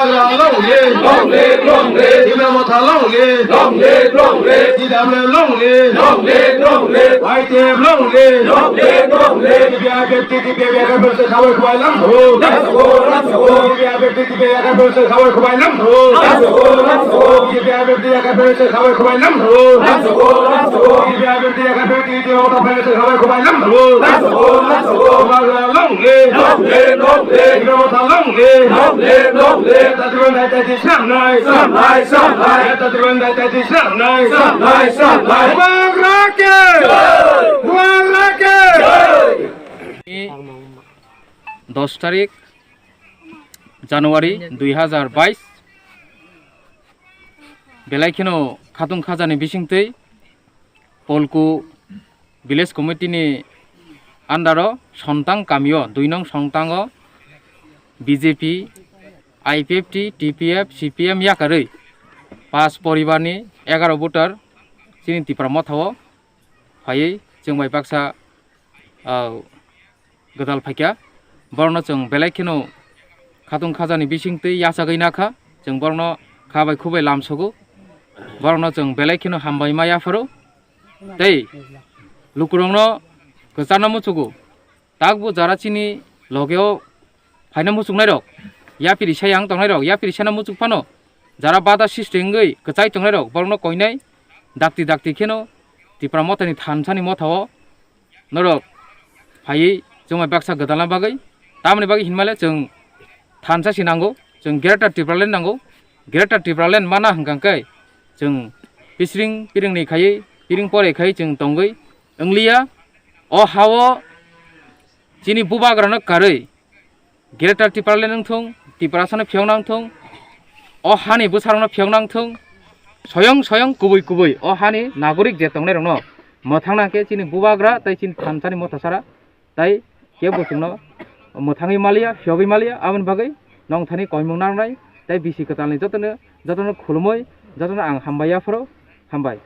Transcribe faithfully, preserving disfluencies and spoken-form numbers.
Long live! Long live! Long live! Tipra Motha long live! Long live! Long live! T W F long live! Long live! Long live! I T F long live! Long live! Long live! T P I F T, T P I F T, T P I F T, khabai khubai lam ho! Lam ho! Lam ho! T P I F T, T P I F T, khabai khubai lam ho! Lam ho! Lam ho! T P I F T, T P I F T, khabai khubai lam ho! Lam ho! Lam ho! T P I F T, T P I F T, khabai khubai lam ho! Lam ho! Lam ho! Long live! Long live! Long live! Tipra Motha long live! Long live! Long live! Neta Tribal Neta Ji Sramnai! Sramnai! Sramnai! Neta Tribal Neta Ji Sramnai! Sramnai! Sramnai! Bubagra ke! Jai! Bubagra ke! Jai! Dos tarik January dui hazar bais, belai kheno khatung khajani bisingtwi Polku Village Committee ni under o Sontang kamio, dui nong Sontang o B J P, I P F T, T P F, C P M yakarwi pas poribar ni egaroh voter chini Tipra Motha o phaiwi chwng bai baksa, ah, gwdal phaikha. Borokno chwng belai kheno khatung khajani bisingtwi yachagwi nakha. Chwng borokno kha bai khu bai lamsogo. Borokno chwng belai kheno hambai ma yapharo. Tei lukurokno kwcharno muchugo. Takbo jara chini logeo phaina muchuknairok, yapiri sayang tongnairok, yapiri sana muchuk phano jara bada sisti wngwi kwchai tongnairok, borokno koinai dakti dakti kheno Tipra Mothani thansani mothao norok phaiwi chwngbai baksa gwdalna bagwi. Tamoni bagwi hinmale chwng thansa si nango, chwng Greater Tipraland nango. Greater Tipraland mana hwnkha khe chwng pisring piringni khaiwi, piring pore khaiwi chwng tongwi wngliya. O hao chini bubagrano karwi Greater Tipraland wngthung, Tiprasano phiyokna wngthung, o hani bwsarokno phiyokna wngthung, soyong soyong kubui kubui o hani nagorik je tongnairokno mwthangna khe chini bubagra tei chini thansani mothasara tei kebo chwngno mwthangwi maliya, phiyogwi maliya. Aboni bagwi nongthani koimung nangnai tei bisi kwtalni jotono, jotono khulumui, jotono ang hambai yapharo, hambai.